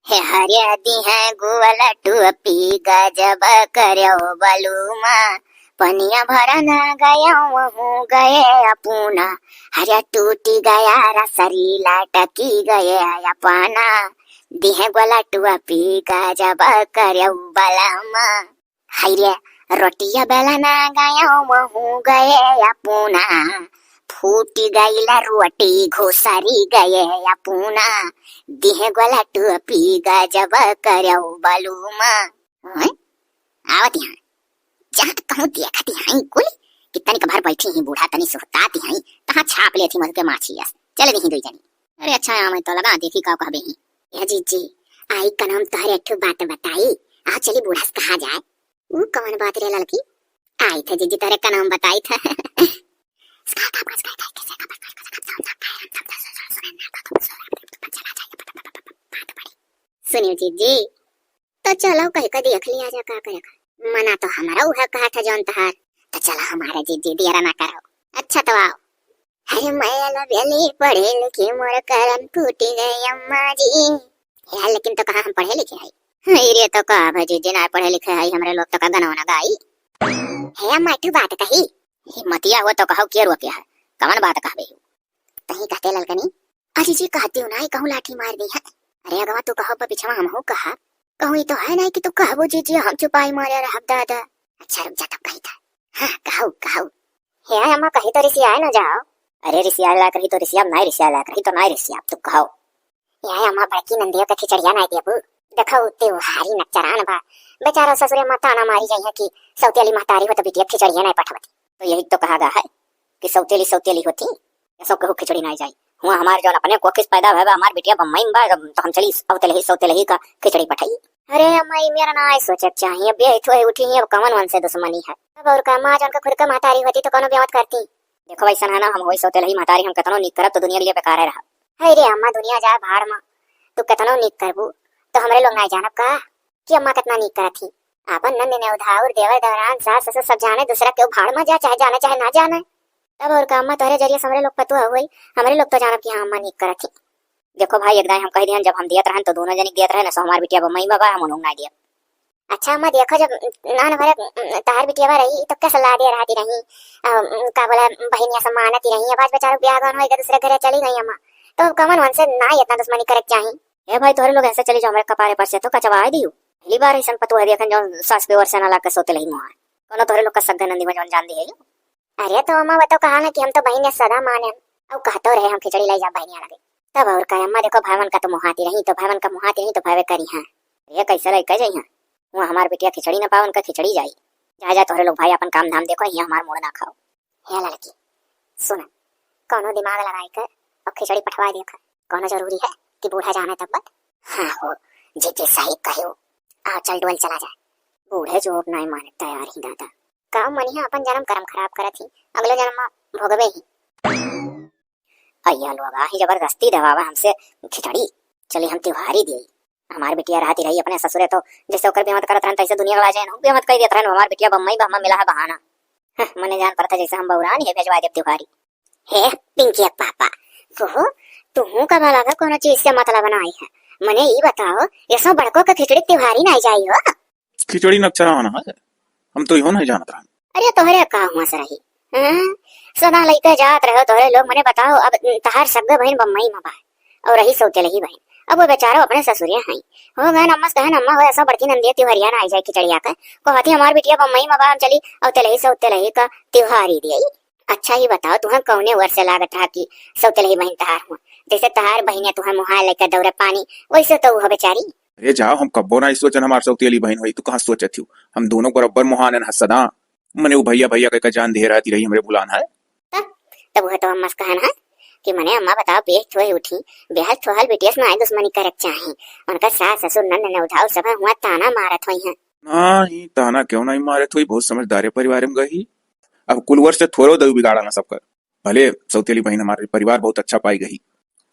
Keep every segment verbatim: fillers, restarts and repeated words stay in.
हे हरे दिहे गुवला टोपी गजब करौ बलुमा, पनिया भरन गया वहू गए अपुना। हरे टूटी गया रसरी लटकी गए अपना, दिहे गुवला टोपी गजब करौ बलमा। हाय रे, रोटिया बेलना गया वहू गए अपुना, फूटी गइल रोटी घुसरी गए अपुना, दिहे गुवला टोपी गजब करौ बलुमा। हैं? आवत यहाँ, जहाँ तक कहूँ देखत यहाँ कुल, कि तनिक भर बैठी ही बूढ़ा, तनी सुहतात ही, तहाँ छाप लेत ही मधु के माछी अस। चले दही दुई जनी। अरे अच्छा, आवे तो लगा, देखी का कहबे ही। ए जीजी, आई कन हम तोहरे एक ठो बात बताई। आ चली बूढ़ा से कहा जाए। ऊ कवन बात रे ललकी? आई थे जीजी तोहरे कन हम बताई थे। सुनियो जीजी, तो चलो कह के देख लिया जा का करे का। मना तो हमारा उहे कहा था जौन तहार। तो चलो हमारे जीजी दियरा ना करो। अच्छा तो आओ। अरे मैं अलबेली पढ़े लिखे मोर करम फूटी गए अम्मा जी। यार लेकिन तो कहाँ हम पढ़े लिखे हई? हई रे तो का भजी जी ना पढ़े लिखे हई, हमरे लोग तो का गनवा ना गाई। हे अम्मा एक ठो बात कही। हिम्मतिया हो तो कहो के रोके है, कवन बात कहबे हो? तही कहते ललकनी। अजी जी कहती हूँ ना कहूँ लाठी मार दी है। अरे अगवा तू कहो पर पिछवा हमहू कहा। कहूँ ई तो है नहीं कि तू कहबो जी जी हम चुपाई मारे रहब दादा। अच्छा रुक जा तब कही था। हाँ कहू कहू। हे अम्मा कही तो रिसियाए न जाओ। अरे रिसियाए लायक रही तो रिसियाब, नाई रिसियाए लायक रही तो नाई रिसियाब, तू कहो। हे अम्मा बड़की नंदिया का खिचड़िया नाई देबू। देखो त्योहारी नकचरान बा। बेचारा ससुरे माँ ताना मारी जाइए कि सौतेली महतारी हो तो बिटिया खिचड़िया नाई पठवती। तो यही तो कहा गा है कि सौतेली सौतेली होती, ये सब केहू खिचड़ी नाई जाई। हुआ हमार जौन अपने कोखिस पैदा भय बा, हमार बिटिया बम्बई में बा, तो हम चली सौतेलही सौतेलही का खिचड़ी पठाई। अरे अम्मा, ई मेरा ना आई सोचे के चाहिए। अब ये थोए उठी ही, अब कवन वन से दुश्मनी है। अब और का, माँ जौन का खुद का महतारी होती तो कौनो बेवत करती। देखो वैसन है ना, हम होई सौतेलही महतारी, हम केतनो नीक करब तो दुनिया लिए बेकारे रहब। हाय रे अम्मा, दुनिया जाए भाड़ में, तू केतनो नीक करबू तो हमरे लोग नाई जानब का कि अम्मा केतना नीक करत ही। आपन नन्द नेवधा और देवर देवरान सास ससुर सब जाने, दूसरा केहू भाड़ में जा, चाहे जाने चाहे ना जाने। तब और का अम्मा, तोहरे जरिए से हमरे लोग पतुआ होई, हमरे लोग तो जानब कि हाँ अम्मा नीक करत ही। देखो भाई, एक दाई हम कह दिहन, जब हम दियत रहन तो दोनों जनी दियत रहे, न सो हमार बिटिया बम्बई में बा, हम उन्हों ना दियब। अच्छा अम्मा, देखो जब नान भरे तहार बिटिया रही तो कैसे ला दिया रहती रही, अ, का बोला बहनिया से मानती रही, अब आज बेचारा ब्याह गौन होइगा दूसरे घरे चली गई अम्मा, तो अब कमन वन से ना इतना दुश्मनी करे के चाही। ए भाई, तोहरे लोग ऐसे चली जाओ, हमरे कपारे पर से तो कचवाए दियो। पहली बार ऐसन पतुआ देखन जो सास के ओर से ना लाग के सौतेलही मुहा। कोनो तोहरे लोग का सग्गा नंदी में जौन जान दी है। अरे तो अम्मा, वो तो कहा ना कि हम तो बहिन सदा माने, और कहतो रहे हम खिचड़ी लाई जा बहनिया लगे। तब और का अम्मा, देखो भाईवन का तो मुहाती रही, तो भाईवन का मुहाती रही तो भावे करी हाँ। अरे कैसे लइका जाई हाँ, वो हमार बिटिया खिचड़ी ना पावे, उनका खिचड़ी जाई। जा जा तोहरे लोग भाई अपन काम धाम देखो, यहाँ हमार मूड ना खाओ। हे लड़की सुन, कौनो दिमाग लगाई कर और खिचड़ी पठवा दिया कर। कौनो जरूरी है कि बूढ़ा जाने तब बत? हाँ हो, जे जे सही कहे हो। आ चल डोल चला जाए। बूढ़े जो अब नाई माने तैयार ही दादा। का मनिहा अपन जन्म कर्म खराब करत ही, अगले जन्म में भोगबे ही। अइया लोग आ ही जबरदस्ती दबावा हमसे खिचड़ी। चली हम त्योहारी दिए। हमार बिटिया रहती रही अपने ससुरे तो जैसे ओकर बेमत करत रहन तैसे दुनिया गवा जाए, बेमत कह देत रहन। हमार बिटिया बम्बई बा, हमार मिला है बहाना। हं, मने जान पड़ता जैसे हम बौरान ही भेजवा देब त्योहारी। हे पिंकी के पापा, कहो, तुहू का भला का कोनो चीज से मतलब नाई है। मने ई बताओ, ये सब बड़को के खिचड़ी त्योहारी नाई जाई हो? खिचड़ी नक्चरा होना है, हम तो इहो नहीं जानत रहन। अरे तोहरे का हुआ से रही, हैं? सदा लइके जात रहो तोहरे लोग, मने बताओ, अब तहार सग्गे बहिन बम्बई में बा और रही सौतेलही बहिन, अब वो बेचारो अपने ससुरिया हैं। हो गए अम्मा से कहन, अम्मा हो ऐसा बड़की नंदिया त्योहरिया ना आई जाए खिचड़िया का, कहती हमार बिटिया बम्बई में बा, हम चली और तेलही सौतेलही का त्योहारी दिए। अच्छा ही बताओ, तुहन कौने वर्ष से लागत रहा कि सौतेलही बहिन तहार हुआ? जैसे तहार बहिनिया तुहन मुहाय लेकर दौड़े पानी, वैसे तो वो बेचारी। अरे जाओ, हम कब्बो ना सोचन हमार सौतेली बहिन होई, तू कहाँ सोचत हूँ? हम दोनों बराबर मुहानन हसदा। मने वो भैया भैया कह के जान दे रहती रही, हमरे बुलान है। तब, तब वो तो अम्मा से कहन है कि मने अम्मा बताओ, बेह थोए उठी, बेहल थोहल बिटिया से ना दुश्मनी करे के चाही। उनका सास ससुर नंद नौधाव सब हुआ ताना मारत होई हैं। नहीं, ताना क्यों नहीं मारत होई, बहुत समझदार है परिवार में गई। अब कुलवर से थोड़ो दऊ बिगाड़ा ना सबकर। भले सौतेली बहिन हमारे परिवार बहुत अच्छा पाई गई।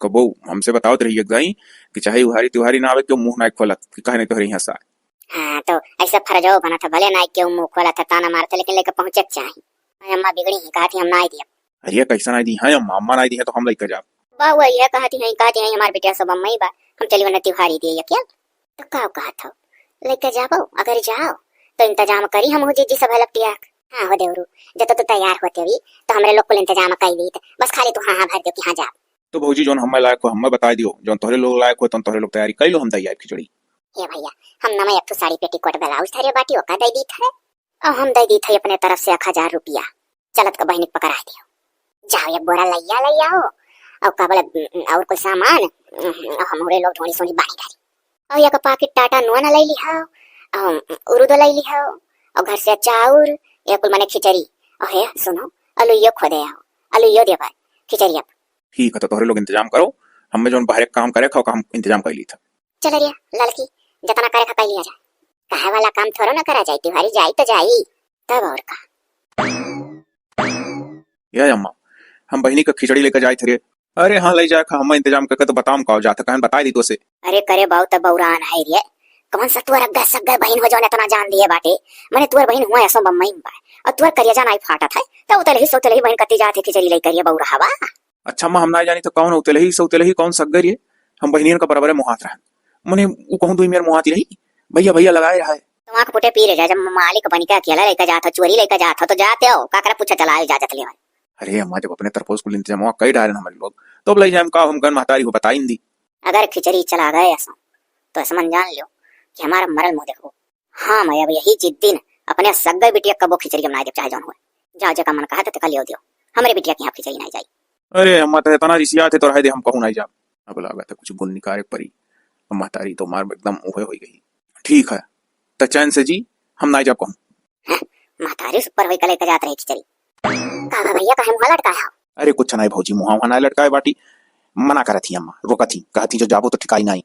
कबो हमसे बतावत रही एक दाई कि चाहे उहारी तिहारी ना आवे, क्यों मुंह ना खोलत कि काहे नहीं तोहरे यहाँ से आए। हाँ, तो ऐसा फरजो बना था, भले ना क्यों मुंह खोला था, ताना मारत था, लेकिन लेके पहुंचे के चाही। अम्मा बिगड़ी ही, कहा थी हम ना आई दिया। अरे कैसा ना दी है अम्मा, अम्मा ना दी है तो हम लेके जाब। बा वो ये कहा थी, कहा थी हमार बिटिया सब अम्मा ही बा, हम चली वरना तिहारी दिए क्या? तो का कहत हो, लइके जाबो? अगर जाओ तो इंतजाम करी हम हो जीजी सब लपटिया। हाँ हो देवरू, जब तो तू तैयार होते हुई तो हमरे लोग कुल इंतजाम कइ लीत, बस खाली तू हाँ हाँ भर दियो कि हाँ जाब। तो भौजी जौन हमें लायक हो हमें बताइ दियो, जौन तोहरे लोग लायक हो तौन तोहरे लोग तैयारी कइ लो, हम दइ आइब खिचड़ी। हे भइया, हम नवा एक ठो साड़ी पेटीकोट ब्लाउज धरे बाटी ओका दइ दीत है, और हम दइ दीत है अपने तरफ से एक हजार रुपया। चलत का बहिनी के पकड़ाइ दियो। जाओ एक बोरा लइया लइ आओ, और का बोले, और कुल सामान, और हमरे लोग ढोनी सोनी बानी धरी। और एक पाकिट टाटा नोन लइ लिहाओ, और उरुदो लइ लिहाओ, और घर से चाउर, ये कुल मने खिचड़ी, और हे सुनो, अलुइयो खोदे आओ, अलुइयो देबा खिचड़ी अब। ठीक है, तो तोहरे लोग इंतजाम करो, हमें जौन बाहरे काम करे खाओ का हम इंतजाम कइ लीत है। चल रे ललकी, जतना करे खा कइ लिया जा, कहे वाला काम थोड़ो ना करा जाई, तिवारी जाई तो जाई, तब और का। या अम्मा, हम बहिनी का खिचड़ी लइके जाइत हरे। अरे हाँ, लइ जाए खा, हम इंतजाम करके तो बताम का जात, कहन बताइ दी तो से। अरे करे बाऊ, तब बौरान है रे, कौन सा तुअर अग्गा सग्गा बहिन हो जौन इतना जान दिए बाटे, मने तुअर बहिन हुआ ऐसो बम्मई में बा, और तुअर करिया जान आई फाटत है, तब उतलही सो उतलही बहिन कती जात है खिचड़ी लइ करिए बौरा हवा। अच्छा अम्मा, हम ना जानी तो कौन उतलही सो उतलही कौन सग्गा रे, हम बहिनियन का बराबर मुहात रहन, मने उ कहूँ दुई मेर मुहात ही रही, भइया भइया लगाए रहा है। तो आँख फुटे पी रे जा, जब मालिक बनी के अकेला लइके जात हो, चोरी लइके जात हो, तो जाते हो, का करे पूछे चला आयो इजाजत लेवे। अरे अम्मा, जब अपने तरफ से कुल इंतजाम कइ डारे हमरे लोग, तो अब लइ जाए का, हम गन महतारी हो बताइन दी। अगर खिचड़ी चला गए ऐसा, तो ऐसा मन जान लियो कि हमारा मरल मुँह देखो। हाँ, मैं अब यही जिद्दी न अपने सग्गे बिटिया कबो खिचड़ी बनाए देब, चाहे जौन होए। जाओ, जेका मन कहा तो तेका लियो दियो, हमरे बिटिया के यहाँ खिचड़ी नहीं जाई। अरे अम्मा, तो इतना रिसियात है तो रहे दे, हम कहूँ नहीं जाब। अब लागत है कुछ गुण निकारे परी। अब महतारी तो मार एकदम उहे होई गई। ठीक है, तो चैन से जी, हम नाई जाब कहूँ। हैं? महतारी से ऊपर होई के लइके जात रही खिचड़ी। का बा भइया, काहे मुँह लटकाए हो? अरे कुछ नाई भौजी, मुँह वहाँ नाई लटकाए बाटी, मना करत ही अम्मा, रोकत ही, कहत ही जो जाबो तो ठिकाई नाई।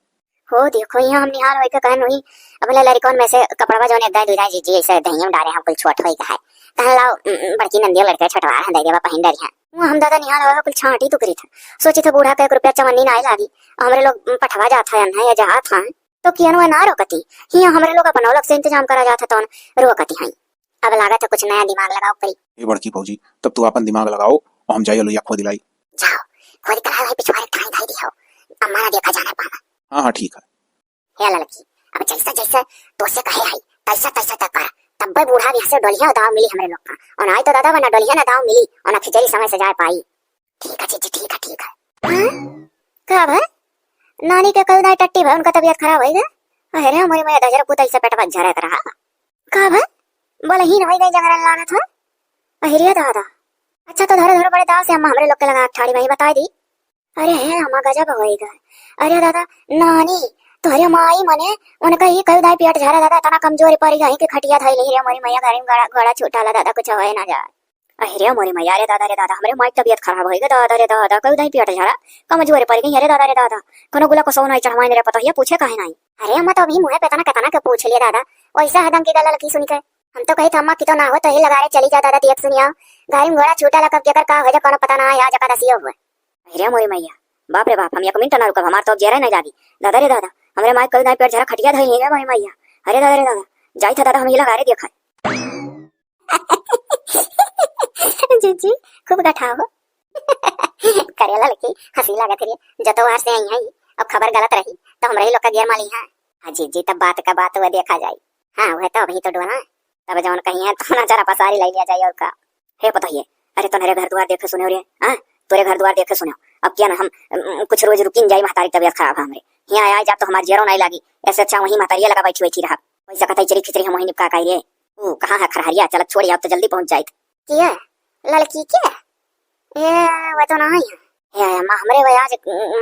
हो देखो, यहाँ हम निहाल होई के कहन होई, अब ले लड़िकन में से कपड़वा जौन एक दाई दुई दाई जीजी ऐसे दहिया में डारे हैं, कुल छोट होई के है। कहन लाओ, उम, उम, बड़की नंदिया लड़के छोटवा हैं, दे देवा पहिन डरी हैं। वो हम दादा निहाल होई कुल छांटी टुकरी था। सोची था बूढ़ा के एक रुपया चवन्नी नाई लागी, हमरे लोग, उम, पठवा जात है, अन्हा या जहात हैं। तो कियन वे ना रोकती, हियाँ हमरे लोग अपन अलग से इंतजाम करा जात है, तौन रोकती हैं। अब लागत है कुछ नया दिमाग लगाओ परी। ए बड़की भौजी, तब तू आपन दिमाग लगाओ और हम जाइए लोहिया खोद लाई। जाओ, खोद कर आए भाई, पिछवाड़े ठाई धाई दियो, अम्मा ना देखा जाना पाना। हाँ, हाँ, ठीक है। हे ललकी, अब जैसा जैसा तोसे कहे आई, तैसा तैसा तक कर, तब्बे बूढ़ा भी हंसे डोलिया दाव मिली हमरे लोग का। और ना आई तो दादा वरना डोलिया ना दाव मिली, और ना खिचड़ी समय से जाए पाई। ठीक है जीजी, ठीक है, ठीक है। हाँ? का भा? नानी के कल दाई टट्टी भा, उनका तबीयत खराब होई गए। अरे मोरी मैया, दजर पुतई से पेटवा झरत रहा। का भा? बोले ही न होई गई जंगरन लागत हो। अहिरे दादा। अच्छा तो धरो धरो बड़े दाव से अम्मा हमरे लोग के लगा ठाड़ी भाई बताई दी। अरे हे अम्मा गजब होई गए। अरे दादा, नानी, तोहरे माई मने उनका ही कल दाई पेट झरा दादा, इतना कमजोरी पड़ी गई कि खटिया धई ली रे मोरी मैया, घर में गड़ा, गड़ा छूटा ला दादा, कुछ होए ना जाए। अरे मोरी मैया, रे दादा, रे दादा, हमरे माई के तबीयत खराब होई गे दादा, रे दादा, कई दाई पेट झरा, कमजोर पड़ गई, अरे दादा, रे दादा, कोनो गुला को सौ नहीं चढ़वाइन रे पतोहिया, पूछे काहे नहीं? अरे अम्मा, तो अभी मुँहे पे तना के तना के पूछ लिए दादा, वैसा हदम के गला लगी सुन के। हम तो कही था अम्मा कि तो ना हो तो ही लगा रे चली जा दादा, देख सुनिया, गाड़ी में घोड़ा छूटा ला कब केकर का हो जा कोनो पता ना है, आज एकादशी हो हुए। अरे मोरी मैया, बाप रे बाप, हम एक मिनट ना रुकब, हमार तो अब जेरा नहीं लागी। दादा रे दादा, हमरे माई कई दाई पेट झरा खटिया धई ले रे मोरी मैया। अरे दादा रे दादा, जाई था दादा, हम ही लगा रे देखा। जीजी, खूब गठाओ। करे ललकी, हंसी लागत रे। जतवार से आई है, अब खबर गलत रही, तो हमरा ही लोग का गेर माली है। हाँ जीजी, तब बात का बात हुआ देखा जाई। हाँ, वह तो अभी तो डोला। तब जौन कही है, तो ना जरा पसारी ले लिया जाए और का। हे पतोहिए, अरे तोहरे घर द्वार देखे सुने रे, हाँ? तोरे घर द्वार देखे सुने। अब क्या ना हम, अम, कुछ रोज रुकिन जाई, महतारी तबीयत खराब है हमरे। यहाँ आए जा तो हमार जियरो नहीं लागी, ऐसे अच्छा वहीं महतारिया लगा बैठी बैठी रहा। वैसे कहता ही चली खिचड़ी हम वहीं निपका काई रे। ऊ कहाँ है खरहरिया? चलत छोड़ी, अब तो जल्दी पहुँच जाइत। किया? ललकी के? ए, वो तो ना है। ए, अम्मा, हमरे वो आज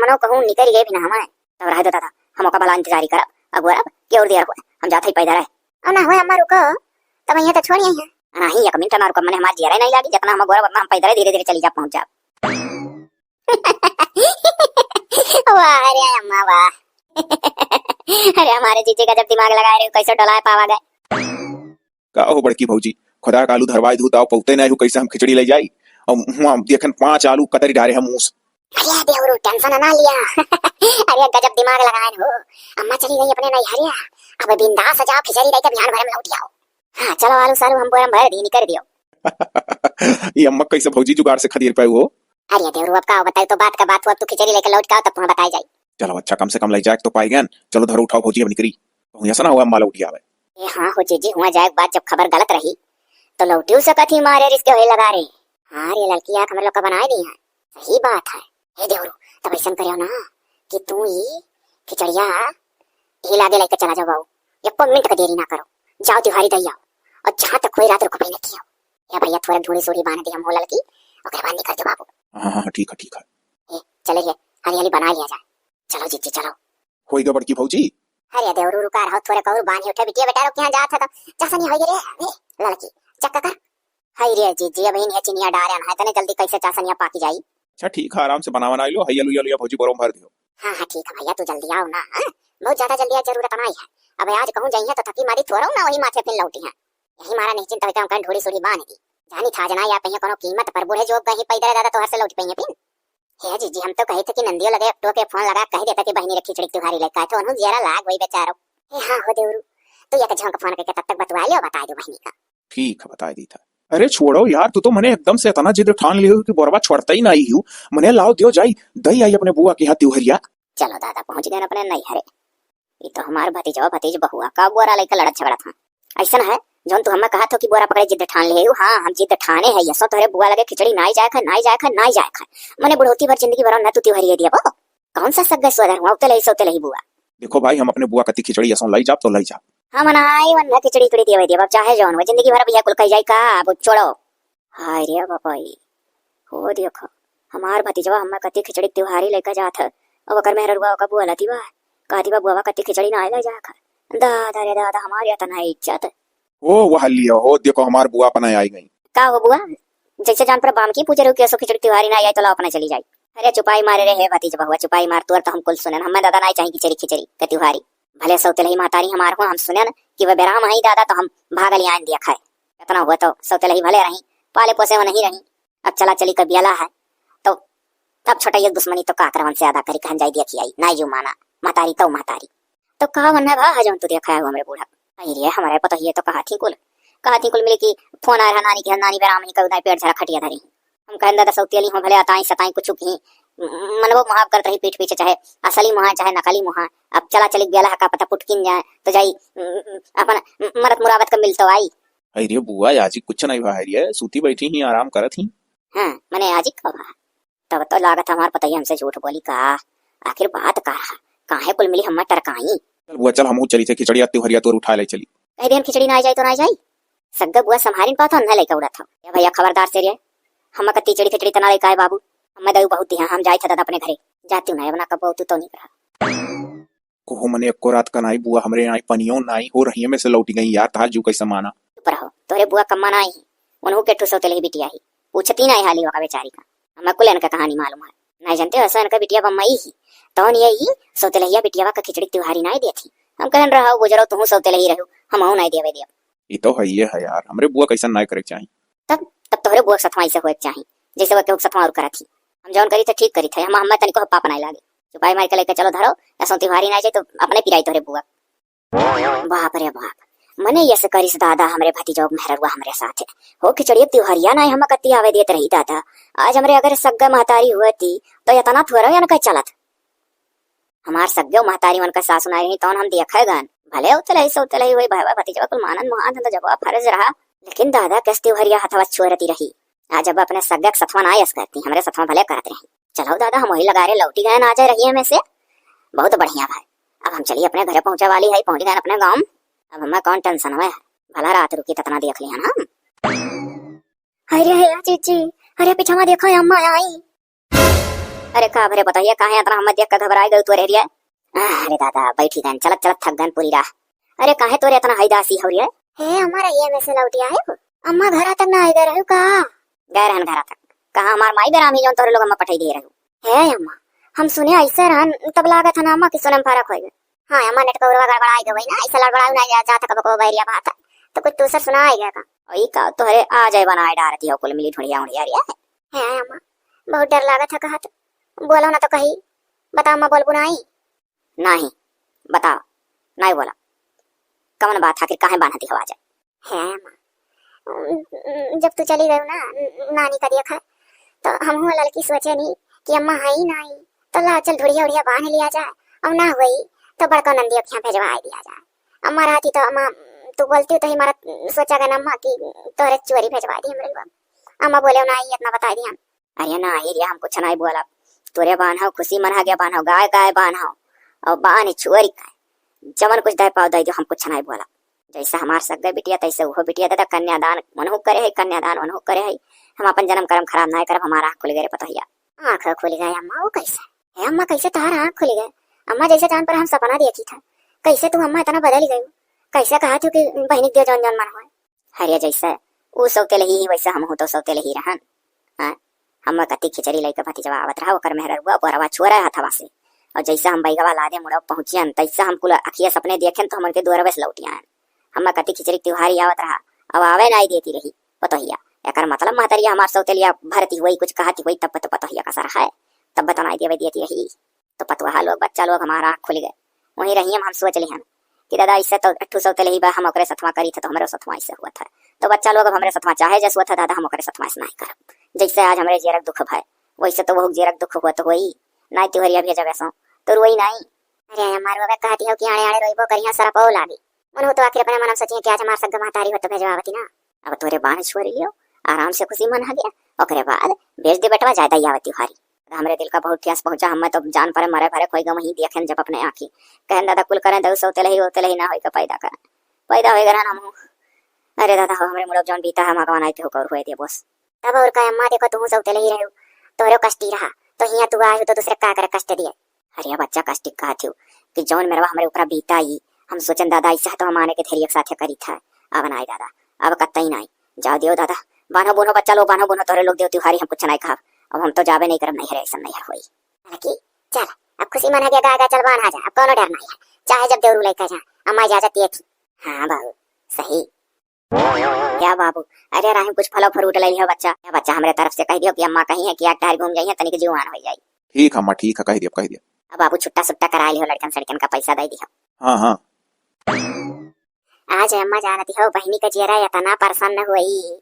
मनो कहूँ निकल गए भी ना हमारे। तब रह दो दादा, हम ओका भला इंतजारी करब, अगोरब, के और देर हो, हम जात ही पैदल है। अब ना हुए अम्मा रुको, तब यहाँ तो छोड़ आई है। नहीं, एक मिनट ना रुकब, मने हमार जियरा नहीं लागी, जितना हम अगोरब उतना हम पैदल धीरे धीरे चली जा पहुँच जाब। वाह रे अम्मा वाह। अरे हमारे जीजी का जब दिमाग लगाए रहे, कैसे डोलाए पावा गए। का हो बड़की भौजी, खुदा का आलू धरवाई धूत आओ, पौते नहीं हो, कैसे हम खिचड़ी ले जाई? और हुआ देखन पांच आलू कतरी डारे हम मूस। अरे देवरू, tension ना लिया। अरे गजब दिमाग लगाए हो। अम्मा चली गई अपने नैहरिया, अब बिंदास जाओ, खिचड़ी दे के बिहान भर में लौट आओ। हाँ चलो, आलू सालू हम बोरम भर दी, निकर दियो। ये अम्मा कैसे भौजी जुगाड़ से खदीर पाए हो? अरे देवरू, अब का बताई, तो बात का बात हो, अब तू खिचड़ी लेके लौट का, तब तुम्हें बताई जाई। चलो अच्छा, कम से कम लइ जाए तो पाई गए। चलो धरो उठाओ भौजी, अब निकरी। कहूँ ऐसा ना हुआ अम्मा लौटी आवे। ए हाँ हो जीजी, हुआ जाए के बाद जब खबर गलत रही तो लौटियो सकत ही, मारे रिस्क होए लगा रे। हाँ रे लड़की, आँख हमरे लोग का बनाए दी है। सही बात है। हे देवरू, तब ऐसन करियो ना कि तू ही खिचड़िया ही लागे लेके चला जाओ बाबू, एको मिनट का देरी ना करो, जाओ तिवारी दई आओ और जहाँ तक कोई रात रुक पाई न कियो। ए भैया, थोड़ा ढूढ़ी सूढ़ी बांध दी हम हो लड़की, ओकरे बाद निकल जाओ बाबू। हाँ हाँ हाँ, ठीक है ठीक है। ए चले रे, हाली हाली बना लिया जाए। चलो जीजी चलो। होई गो बड़की भौजी। अरे देवरू रुका रहो, थोड़े कौर बांध उठे बिटिया बेटा, रुक यहाँ जात है तो चासनी होई रे। ए लड़की चक्का कर। हाय रे जीजी, अब इन्हें चिनिया डारे ना है, तने जल्दी कैसे चासनिया पाकी जाई। अच्छा ठीक है, आराम से बनावा ना लो, हई अलुया अलुया भौजी बोरो में भर दियो। हाँ हाँ ठीक है भैया, तू जल्दी आओ ना। हाँ? बहुत ज्यादा जल्दी आज जरूरत नहीं है। अब आज कहूँ जाइए तो थकी मारी थोड़ा ना वही माथे फिन लौटी है। यही मारा नहीं चिंता होता, हम कहीं ढूढ़ी सूढ़ी बांध दी। जानी था जना या कहीं कोनो कीमत पर बूढ़े जो कहीं पैदल दादा तोहर से लौट पाइए फिन। हे जीजी, हम तो कही थे कि नंदियो लगे टोके फोन लगा कह देता कि बहिनी रे खिचड़ी तिवारी लेके आए, तो उन्होंने जियरा लाग वही बेचारो। हे हाँ हो देवरू, तू एक झोंक फोन करके तब तक बतवा लियो, बता दो बहिनी का। ठीक है, बता दी था। अरे छोड़ो यार, तू तो मने एकदम से इतना जिद ठान लियो कि बोरवा छोड़ता ही ना ही हूँ। मने लाओ दियो जाई, दई आई अपने बुआ के यहाँ तिवहरिया। चलो दादा, पहुँच गए अपने नैहरे। ई तो हमार भतीजवा भतीज बहुआ का बोरा लेके लड़त झगड़त हैं। ऐसन है, जौन तू हमें कहत हो कि बोरा पकड़े जिद ठान ले हो, हाँ, हम जिद ठाने है, यसो तोहरे बुआ लगे खिचड़ी नाई जाए खाए, नाई जाए खाए, नाई जाए खाए। मने बुढ़ौती भर जिंदगी भर न तू तिवहरिये दिया बो। कौन सा सग्गे सोदर हुआ, उतले ही सोतले ही बुआ। देखो भाई, हम अपने बुआ कती खिचड़ी यसो लाई जाब तो लाई जाब। हम नाई वन खिचड़ी उचड़ी दिया दिया, अब चाहे जौन हो, जिंदगी भर अब यह कुल कह जाई का, अब छोड़ो। हाय रे बापाई, हो देखो, हमार भतीजवा हम्मे कती खिचड़ी तिवहारी लेके जात है, अब ओकर मेहररुआ ओका बोलती बा, कहती बा, "बुआवा कती खिचड़ी ना ले जा खा।" दादा रे दादा, हमार इतना इज्जत। ओ, वह लियो हो, देखो हमार बुआ अपना आई गई। का हो बुआ, जैसे जान पर बाम की पूछे रहू कि असो खिचड़ी तिवहारी ना आई तो लाओ अपना चली जाई। अरे चुपाई मारे रे, हे भतीज बहुआ, चुपाई मार, तोर तो हम कुल सुनन, हम्मे दादा नाई चाही खिचड़ी, खिचड़ी के तिवहारी। भले सौतेलही महतारी हमार हो, हम सुनन कि वह बेराम हई दादा, तो हम भागल आन दिया खाए। इतना हुआ तो सौतेलही भले रही, पाले पोसे वो नहीं रही। अब चला चली का बियाला है, तो अब छोटा ये दुश्मनी तो का करवन से ज्यादा करी, कहन जाई दिया कि आई, नाई जो माना, महतारी तो महतारी। तो का वन्ना भा है जौन तू देखा है हमरे बूढ़ा? अरे रे, हमारे पतोहिए तो कहा थी कुल, कहा थी कुल मिले कि फोन आ रहा नानी के, नानी बेराम ही, कभी पेट झरा खटिया धरी। हम कहन दादा सौतेली हो, भले अताई सताई कुछ की मनबो मुहाब करत रही पीठ पीछे, चाहे असली मुहा चाहे नकली मुहा। अब चला चली बियाला का पता पुटकिन जाए तो जाई, अपन मरत मुरावत का मिलतो आई। अरे बुआ, आजी कुछ नहीं भा है रे, सूती बैठी ही, आराम करत ही। हाँ, मने आजी का भा? तब तो लागत हमार पतोहिया हमसे झूठ बोली का। आखिर बात का रहा? काहे कुल मिली हम्मा टरकाई? चल बुआ चल, हमहू चली थे खिचड़िया तिवहरिया तोर उठा ले चली। कह देन खिचड़ी ना जाई तो ना जाई। सग्गा बुआ संभारिन पात हो, ना लेके उड़त हो। ए भैया खबरदार से रे, हम्मा कत्ती चिड़ी खिचड़ी तना लेके आए बाबू। हम्मा दऊ बहुत दिया, हम जाई था दादा अपने घरे। जाती हूँ ना, अब ना कब तू तो नहीं रहा। कोहो मने एको रात का नाई बुआ, हमरे आई पनियो नाई हो रही है, में से लौटी गई यार, तार जू कैसे माना। चुप रहो, तोरे बुआ कम्मा नाई, उन्हों के ठुसो तेले ही बिटिया ही। पूछती नाई हाली वका बेचारी का। हम्मा कुल इनका कहानी मालूम है। नाई जानते हो, ऐसा इनका बिटिया बम्मई ही। तौन ये ही सौतेलहिया बिटियावा का खिचड़ी तिवहारी नाई देत ही। हम कहन रहा, गुजरो तुहू सौतेलही रहू, हमहू नाई देवे दिया। ई तो है ये है यार, हमरे बुआ कैसन नाई करे के चाही। तब, तब तोहरे बुआ के सथवा ऐसे होए के चाही, जैसे वो केहू के सथवा और करत ही। हम जौन करी थे ठीक करी थे, हम, हम्मा तनिको पाप नाई लागे। चुपाई मार के लेके चलो धरो, ऐसा तिवहारी नाई जाए तो अपने पिराई तोहरे बुआ। बाप रे बाप, मने यस करिस दादा हमरे भतीजो के मेहररुआ हमरे साथे। हो खिचड़िया तिवहरिया नाई हम कत्ती आवे देत रही दादा। आज हमरे अगर सग्गा महतारी हुअती, तो इतना थोड़ा यन कह चलत। हमार सग्गे महतारी उनका सासु नाई रही, तौन हम देखे गन। भले उतलही से उतलही हुई, भाई भतीजवा कुल मानन मुहान तो जब फर्ज रहा। लेकिन दादा कस तिवहरिया हथवा छोरती रही। आज जब अपने सग्गे के सथवा नाई यस करती, हमरे सथवा भले करत रही। चलो दादा, हम वही लगा रहे लौटी गए ना, आ जाए रहिए में से। बहुत बढ़िया भाई, अब हम चलिए अपने घरे पहुंचे वाली है, पहुंच गए अपने गांव। अब हमें कौन टेंशन हुए है, भला रात रुकी ततना देख लिया ना हम। अरे हे जीजी, अरे पीछा देखो अम्मा आई। अरे का भरे बताइए, काहे इतना हमें देख के घबराए गए तोरे रे? अरे दादा बैठी गन, चलत चलत थक गन पूरी राह। अरे काहे तोरे इतना हैदासी हो रे? हे अम्मा, रहिए में से लौटी आए हो? अम्मा घरा तक ना आए गए रहे का? गए रहन घरा तक। कहाँ हमार माई बेरामी जौन तोहरे लोग अम्मा पठाई दे रहे हो? हे अम्मा, हम सुने ऐसे रहन, तब लागत है ना अम्मा कि सुने में फर्क होई गए। हाँ अम्मा, नेटकौरवा गड़बड़ाई गए ना, ऐसे लड़बड़ाऊ ना जा, जा तक को बैरिया बात है। तो कुछ दूसर सुनाई गया का? ओई का तोहरे आ जाए बनाए डारती हो कुल मिली ढूंढिया उड़िया रिया है। हे अम्मा, बहुत डर लागत है कहत। बोलो ना तो कही, बताओ अम्मा, बोलबू नाई? नाही, बताओ, नाही बोला, कवन बात आखिर काहे बान्हती हो आजा? हे अम्मा, जब तू चली गई ना नानी का देखा, तो हम हुआ लड़की सोचे नहीं कि अम्मा है ही नाही, तो ला चल ढुढ़िया उढ़िया बांध लिया जाए, और ना हुई तो बड़का नंदिया के यहाँ भेजवा दिया जाए। अम्मा रहती तो अम्मा, तू बोलती तो ही मारा सोचा गन अम्मा कि तोहरे चोरी भेजवा दी हमरे लोग। अम्मा बोले ना, ये इतना बता दी हम। अरे ना ही रे, हम कुछ नहीं बोलब। तोरे बान्हो, खुशी मना गया बान्हो, गाय गाय बान्हो, और बान्ह छोरी का जवन कुछ दे पाओ दे दो, हम कुछ नहीं बोलब। जैसे हमार सगे बिटिया तैसे उहो बिटिया दादा, कन्यादान उनहु करे है, कन्यादान उनहु करे है। हम अपन जन्म कर्म खराब नहीं करब, हमारा आँख खुल गए रे पतोहिया। आँख खुल गए अम्मा, वो कैसे? हे अम्मा, कैसे तहार आँख खुल गए? अम्मा, जैसे जान पर हम सपना देखी था, कैसे तू अम्मा इतना बदल गई? कैसे कहा थी कि बहनी के दियो जौन जौन मन होए? अरे जैसे ऊ सौतेलही ही वैसे हमहू तो सौतेलही रहन। हाँ, हम कति खिचड़ी लइके भतीजवा आवत रहा, ओकर मेहररुआ बोरवा छुअ रहे हथवा से। और जैसे हम बैगवा लादे मुड़ो पहुँचियन, तैसे हम कुल अखिया सपने देखेन तो हमन के दुअरवे से लौटि आयन। हम कति खिचड़ी के त्योहारी आवत रहा, अब आवे नाई देती रही पतोहिया। एकर मतलब महतरिया हमार सौतेलिया भरती हुई, कुछ कहती हुई, तब तो पतोहिया का सर है, तब तो नाई देवे देती रही। तो पतोहा लोग, बच्चा लोग हमारा आँख खुल गए। वहीं रहिए हम सोच लिहन कि दादा, इससे तो अट्ठू सौतेलही बा, हम ओकरे सथवा करी थे, तो हमरे सथवा इससे हुआ था। तो बच्चा लोग अब हमरे सथवा चाहे जस हुआ था दादा, हम ओकरे सथवा से नाई करब। जैसे आज हमरे जेरक दुख भय, वैसे तो वहुक जेरक दुख हुआ तो होई। नाई तिहरिया भेजबे सो, तो रोई नाई। अरे हमार बाबा कहती हो कि आड़े आड़े रोइबो करिया, सरपो लागी। मन हो तो आखिर अपने मन में सोचिए कि आज हमार सग्गा महतारी हो तो भेजवावती ना। अब तोरे बान छोड़ लियो, आराम से खुशी मन हगे, ओकरे बाद भेज दे बेटवा, ज्यादा ही आवती हारी। हमरे दिल का बहुत ठेस पहुंचा, हम तो जान परे मरे भरे कोई गम ही देखेन जब अपने आँखी। कहन दादा कुल करें दऊ सौतेलही वौतेलही ना होई के पैदा करें, पैदा होई गरहन हमहू। अरे दादा हो, हमरे मुड़ब जौन बीता है भगवान आई के हुकर हुए दे बस। तब और का अम्मा, देखो तू सौतेलही रहो, तोहरो कष्टी रहा, तो हिया तू आए हो तो दूसरे का करे कष्ट दिए। अरे बच्चा, कष्टी कहत हो कि जौन मेरवा हमरे ऊपर बीता आई, हम सोचन दादा ऐसा तो हम आने के धैर्य के साथे करी था। अब नाई दादा, अब कतई नाई। जाओ दियो दादा, बान्हो बुन्हो बच्चा लोग, बान्हो बुन्हो, तोहरे लोग देव तिहारी, हम कुछ नाई कहब। अब हम तो जाबे नहीं करब, नहीं हरे ऐसा नहीं होई। लकी, चल, अब खुशी मन है, गा गा चल बान्हा जा, अब कौनो डर नहीं है, चाहे जब देवरू लइका जा, अम्मा इजाजत दिए थी। हाँ बाबू, सही। क्या बाबू? अरे राहिम कुछ फलो फ्रूट ले लियो बच्चा। या बच्चा हमरे तरफ से कह दियो कि अम्मा कही है कि आज टहर घूम जाइए, तनिक जुआन हो जाई। ठीक है अम्मा, ठीक है, कह दियो, कह दियो। अब बाबू छुट्टा सुट्टा करा लियो, लड़कन सड़कन का पैसा दे दियो। हाँ हाँ। आज अम्मा जानती हो बहनी का जियरा इतना प्रसन्न हुई।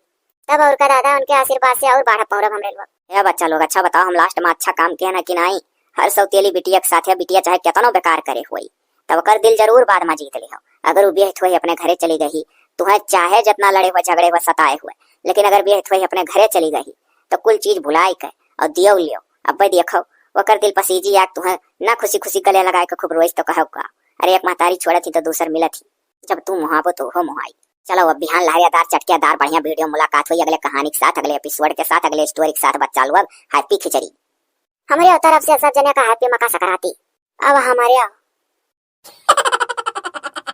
तब और का दादा उनके आशीर्वाद से और बाढ़ पौरब हमरे लोग। ए बच्चा लोग, अच्छा बताओ, हम लास्ट में अच्छा काम किया ना कि नाई? हर सौतेली बिटिया के साथ या बिटिया चाहे केतनो बेकार करे होई, तब ओकर दिल जरूर बाद में जीत लिहो। अगर वो बेहत होई अपने घरे चली गई, तुहे चाहे जितना लड़े हुए, झगड़े हुए, सताए हुए, लेकिन अगर बेहत होई अपने घरे चली गई, तो कुल चीज भुलाई के और दियो लियो। अब्बे देखो, ओकर दिल पसीजी आग तुहे ना खुशी खुशी गले लगाए के खूब रोइस तो कहो का, अरे एक महतारी छोड़त ही तो दूसर मिलत ही। जब तू मुहाबो तो हो मुहाई। चलो अब बिहान लहरियादार, चटकियादार, बढ़िया वीडियो मुलाकात हुई अगले कहानी के साथ, अगले एपिसोड के साथ, अगले स्टोरी के साथ। बच्चा लोग, हैप्पी खिचड़ी। हमरे तरफ से सब जने का हैप्पी मकर संक्रांति। अब हमारे आओ।